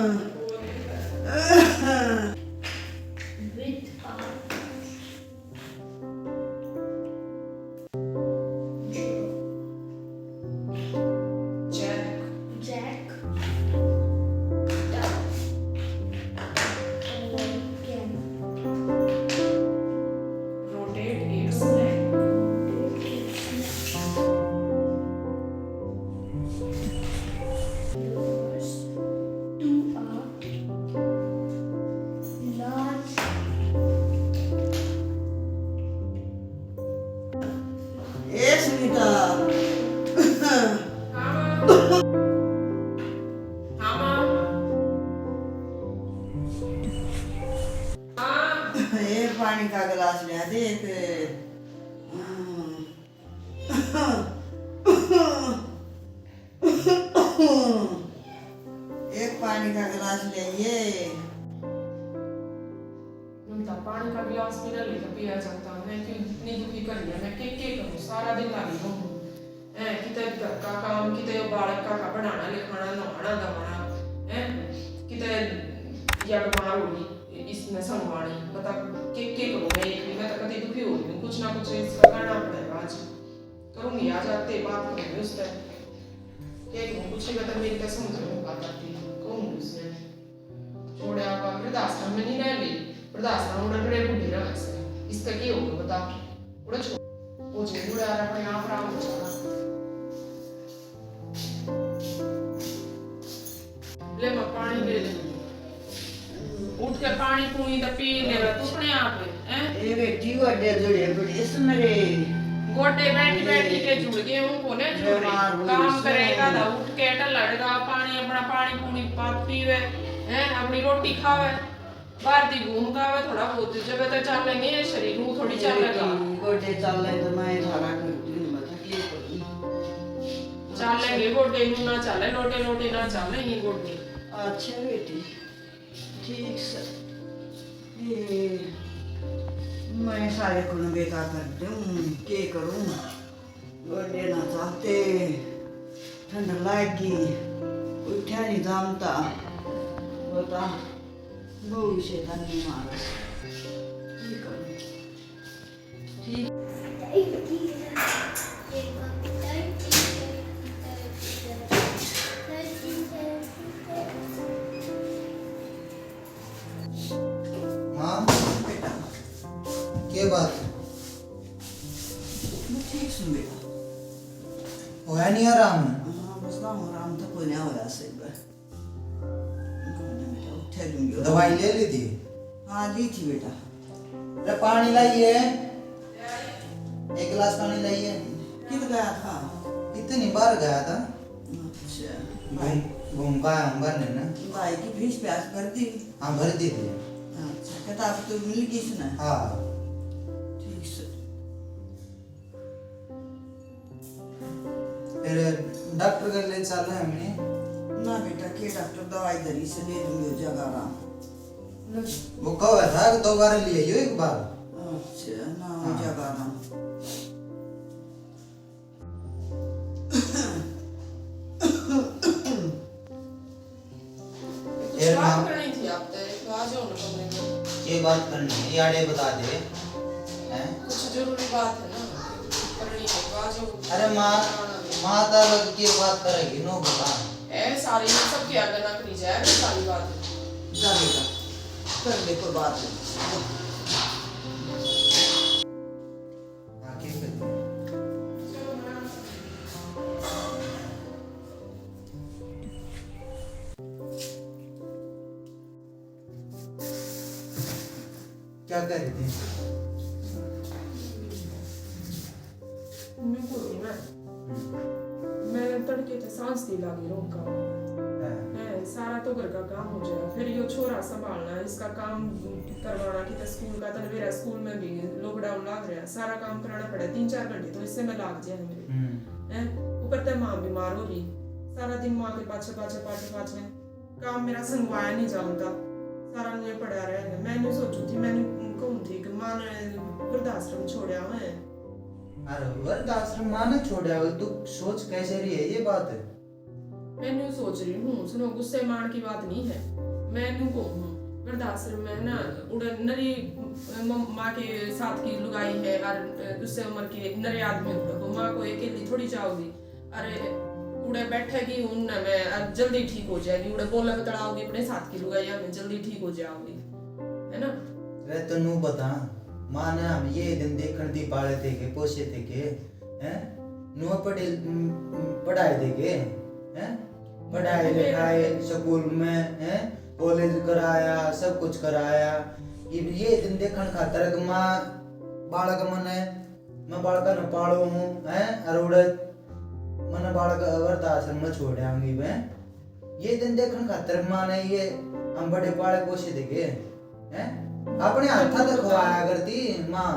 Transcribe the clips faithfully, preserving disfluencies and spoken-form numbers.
With a jack. Jack. Duck. Again. Rotate its neck. Rotate its neck. Yours to a large. ए सुनीता। हाँ, माँ। हाँ, माँ। हाँ। ए पानी का गिलास ले दे एक। एक पानी का गिलास ले आइए। ममता, पानी का गिलास भी ना लेकर पिया जाता। मैं क्यों इतनी दुखी कर लिया? मैं के के करूँ? सारा दिन लागी रहूँ। हैं, किते घर का काम, किते यो बालक का, का पढ़ाना, लिखाना, नहाना, धवाना, हैं, किते या बीमार हो गई, इसने संगवानी। बता, के के करूँ मैं एक भी? मैं तो कति दुखी हो रही हूँ। कुछ ना कुछ इसका करना पड़ेगा आज। करूँगी, आज आते बात करूँगी उससे। के करूँ, पूछेगा तो मेरी क्या समझ में बात आती, कहूँगी उसने। छोड़े आपा वृद्धाश्रम में नहीं रह ली, वृद्धाश्रम उड़े बड़े बूढ़े रह से। इसका के होगा बता? उड़े छोड़, वो जे बूढ़ा अपने आप आराम हो जाएगा। ले माँ, पानी ले ले। उठ के पानी पूनी तो पी ले तू अपने आप, हैं? ए बेटी, गोडे जुड़े पड़े से मेरे। गोडे बैठी बैठी के जुड़ गए, हूँ कोने जुड़ रही। काम करेगा ना, उठ के टल्ला डगा, पानी अपना, पानी पूनी पा-, पीवे, हैं? अपनी रोटी खावे, बाहर दी घूम के आवे थोड़ा बहुत, जब तो चालेंगे ये शरीर, वो थोड़ी चालेगा। गोडे चाले तो मैं थारा कर दूँ, बता के करूँ। चालेंगे गोडे, यूं ना चाले, लोटे लोटे ना चाले ये गोडे। अच्छा बेटी, ठीक से। ये मैं सारे कुण बेकार कर दूँ, के करूँ? गोडे ना चालते, ठंड लाग गई, उठा नहीं जामता। बता, बहु शैतानी मारस, के करूँ? ठीक। माँ, बेटा, के बात है? मैं ठीक सुन बेटा। होया नहीं आराम? हाँ, बस ना आराम तो कोई नहीं होया से एक बार। उठे लूंगी। दवाई ले ली थी? हाँ, ली थी बेटा। अरे पानी लाइए, एक गिलास पानी लाइए। कित गया था? इतनी बार गया था। अच्छा। घूम, घूम का आया हूँ घर ने ना। भाई की भैंस प्यास भर दी? हाँ, भर दी थी। अच्छा, किताब तो मिल गई इसने? हाँ। ठीक से। फिर डॉक्टर के ले चल हमने। ना बेटा, के डॉक्टर दवाई धरी से ले लूंगी, हो जाएगा आराम। वो कहा था कि दो बार ले आइयो एक बार। अच्छा, ना हो जाएगा आराम। कुछ बात करनी थी आपसे, तो आ जाओ ना कमरे में। ये बात करनी है, यार ये बता दे। हैं? कुछ जरूरी बात है ना, करनी है, तो आ जाओ। अरे माँ, माता लोग की बात करेगी, नो बता। ए, सारी, सबके आगे ना करी जाए सारी बात। जा बेटा, कर ले, कोई बात नहीं। हाँ, ठीक है। क्या कह रहे थे? मैं बोलूँ ना, मैं तड़के ते सांस दी लागी रहूँ काम। हाँ। हैं, सारा तो घर का काम हो जाएगा, फिर यो छोरा संभालना, इसका काम करवाना, किते स्कूल का, तने मेरा स्कूल में भी lockdown लाग रहा है, सारा काम कराना पड़ा, तीन चार घंटे तो इससे में लाग जाए मेरे। हम्म। हैं, ऊपर ते माँ बीमार हो रही, सारा दिन माँ के पाछे, पाछे, पाछे, पाछे। काम मेरा संगवाया नहीं जानता, सारा नुए पड़ा रहेगा। मैं न्यू सोचू थी, मैं न्यू कहूँ थी कि माँ ने वृद्धाश्रम छोड़ा हुआ है। अरे वृद्धाश्रम माँ ने छोड़ा हुआ, तू सोच कैसे रही है ये बात? मैं न्यू सोच रही हूँ, सुनो, गुस्से माण की बात नहीं है। मैं न्यू कहूँ हूँ, वृद्धाश्रम में ना उड़े नरी म-, माँ के साथ की लुगाई है और गुस्से उम्र के नरे आदमी होते, तो माँ को अकेली थोड़ी जाओगी। अरे, उड़े बैठेगी उन में और जल्दी ठीक हो जाएगी, उड़े बोले बतड़ाओगी अपने साथ की लुगाइया में, जल्दी ठीक हो जाओगी, है ना? रे, तो नू बता, माँ ने हम ये दिन देखण दी पाले थे के, पोसे थे के, हैं? नू पढ़े, पढ़ाए थे के, हैं? पढ़ाए लिखाए, स्कूल में, हैं? कॉलेज कराया, सब कुछ कराया। इब ये दिन देखण खातर के माँ बालक मने, मैं बालका ने पालू हूँ, हैं? और उड़े मने बालक वृद्धाश्रम में छोड़ आऊंगी मैं। ये दिन देखण खातर माँ ने ये हम बड़े पाले पोसे थे के, हैं? अपने हाथा तक खवाया करती माँ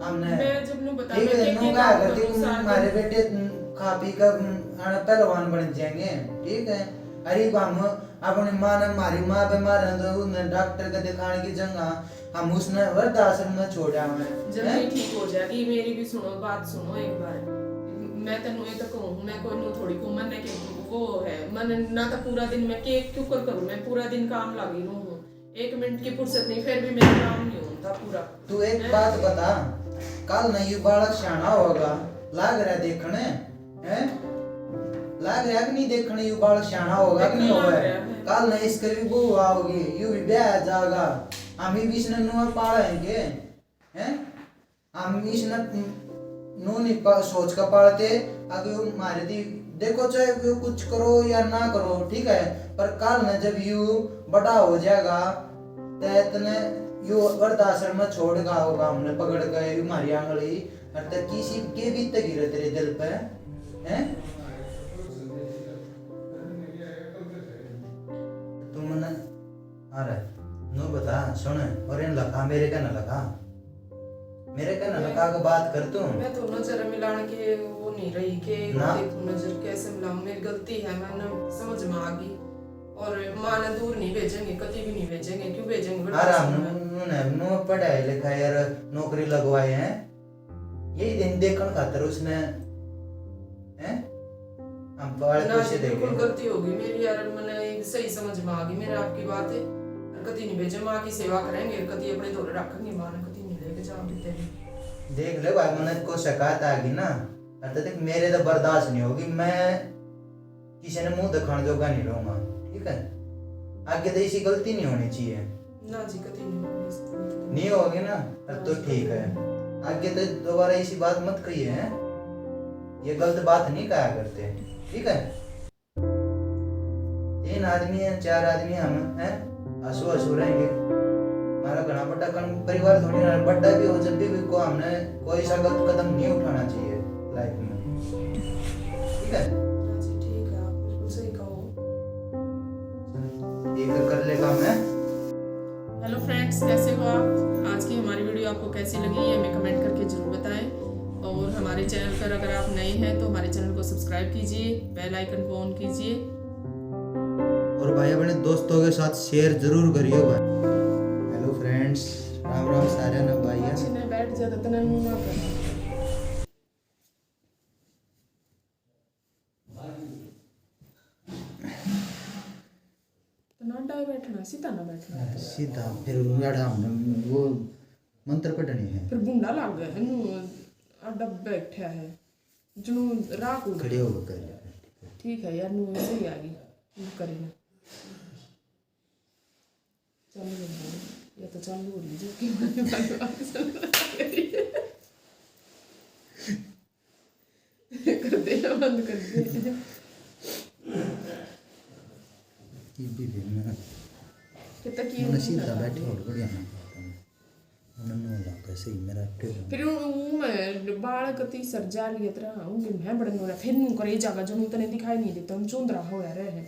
हमने। मैं जब नू बता, ठीक मैं है, के नू के कहा काम करती, करूँ सारा हमारे दिन? बेटे, हम्म, खा पी कर, हम्म, अन पहलवान बन जाएंगे, ठीक है? अरे हम अपनी माँ ने, हमारी माँ बीमार है तो उन्हें डॉक्टर के दिखाने की जगह हम उसने वृद्धाश्रम में छोड़ आवे, जल्दी हैं? ठीक हो जाएगी। मेरी भी सुनो, बात सुनो एक बार। मैं तन्नू ये तो कहूँ, मैं कोई नू थोड़ी को मन के वो है, मन ना तो पूरा दिन मैं के क्यों कर करूँ, मैं पूरा दिन काम लगी रहूँ, एक मिनट की फुर्सत नहीं, फिर भी मेरा काम नहीं होता पूरा। तू एक हैं? बात बता, कल न यू बालक सियाना होगा, लाग रहा देखने, हैं? लाग रहा कि नहीं देखने, यू बालक सियाना होगा कि नहीं देखने लाग होगा? रहा है। कल न इसके भी बहू आओगी, यू भी ब्याह जाएगा, हम ही भी इसने नू पालेंगे, हैं? हम इसने नू नहीं पा-, सोच का पालते, अगर यू मारे दी, देखो, चाहे यू कुछ करो या ना करो, ठीक है, पर कल न जब यू बड़ा हो जाएगा, ते तने यू वृद्धाश्रम में छोड़ का होगा, हमने पकड़ के यू मारी आंगली, और ते किसी के भी तगी रहे तेरे दिल पे, हैं? तू मने, अरे, नू बता, सुन, और इन लखा, मेरे का ना लखा, मेरे का ना मैं लखा के बात कर तू। मैं तो नजर मिलाने के वो नहीं रही के ना। देख, नजर कैसे मिलाऊं, मेरी गलती है, मैंने समझ में आ गई। और माँ ने दूर नहीं भेजेंगे, कभी भी नहीं भेजेंगे, क्यों भेजेंगे अरे, वृद्धाश्रम में? नू, नू पढ़ाए लिखाए और नौकरी लगवाए हैं, यही दिन देखण खातर उसने, हैं? हम पाले ना पोसे जी, बिल्कुल देंगे। गलती होगी मेरी यार, मैंने सही समझ में आ गई मेरे आपकी बात है। और कती नहीं भेजे, माँ की सेवा करेंगे, कती अपने धोरे रखेंगे, माँ ने कती नहीं लेके जाओगे तेरे। देख ले भाई, मैंने को शिकायत आ गई ना, और तो देख, मेरे तो बर्दाश्त नहीं होगी, मैं किसी ने मुंह दिखाने जोगा नहीं रहूंगा, ठीक है? आगे तो इसी गलती नहीं होनी चाहिए। ना जी, कती नहीं होगी इस गलती। नहीं होगी ना, तब तो ठीक है। आगे तो दोबारा इसी बात मत कहिए, हैं? ये गलत बात नहीं कहा करते, ठीक है? तीन आदमी हैं, चार आदमी हम हैं, हंसू हंसू रहेंगे। हमारा घना बड़ा कन-, परिवार थोड़ी ना, बड़ा भी हो, जब भी, भी को हमने कोई सा गलत कदम नहीं उठाना चाहिए लाइफ में, ठीक है? हाँ जी, ठीक है, आप बिल्कुल सही कहो। एक कर ले काम है। हेलो फ्रेंड्स, कैसे हो आप? आज की हमारी वीडियो आपको कैसी लगी, ये हमें कमेंट करके जरूर बताएं। और हमारे चैनल पर अगर आप नए हैं तो हमारे चैनल को सब्सक्राइब कीजिए, बेल आइकन को ऑन कीजिए। और भाई, अपने दोस्तों के साथ शेयर जरूर करियो भाई। हेलो फ्रेंड्स, राम राम सारे ना भाई। अच्छी ने बैठ जा, तो तने मुंह ना कर। तो नाडा ही बैठना, सीधा ना बैठना। सीधा, फिर उंगाड़ा हमने वो मंत्र पढ़ने हैं। फिर बुंडा लग गया है, नू आडा बैठा है, जणू राख उड़। खड़े होकर कर ले। ठीक है यार, नू ऐसे ही आ गई, नू करे ना। चालू हो गई, या तो चालू हो रही जो कि मैंने बात, बात चालू कर रही है। कर दे ना, बंद कर दे। ये भी फिर मैं कितना की मैंने सीधा बैठे और बढ़िया ना करता हूँ। उन्होंने लगा सही मेरा टेढ़ा। फिर वो, वो मैं बाल कती सर जा लिए तेरा, उनके मैं बड़न वाला, फिर नू करे जागा जो तने दिखाई नहीं देता, हम चुंदरा हो रहे हैं।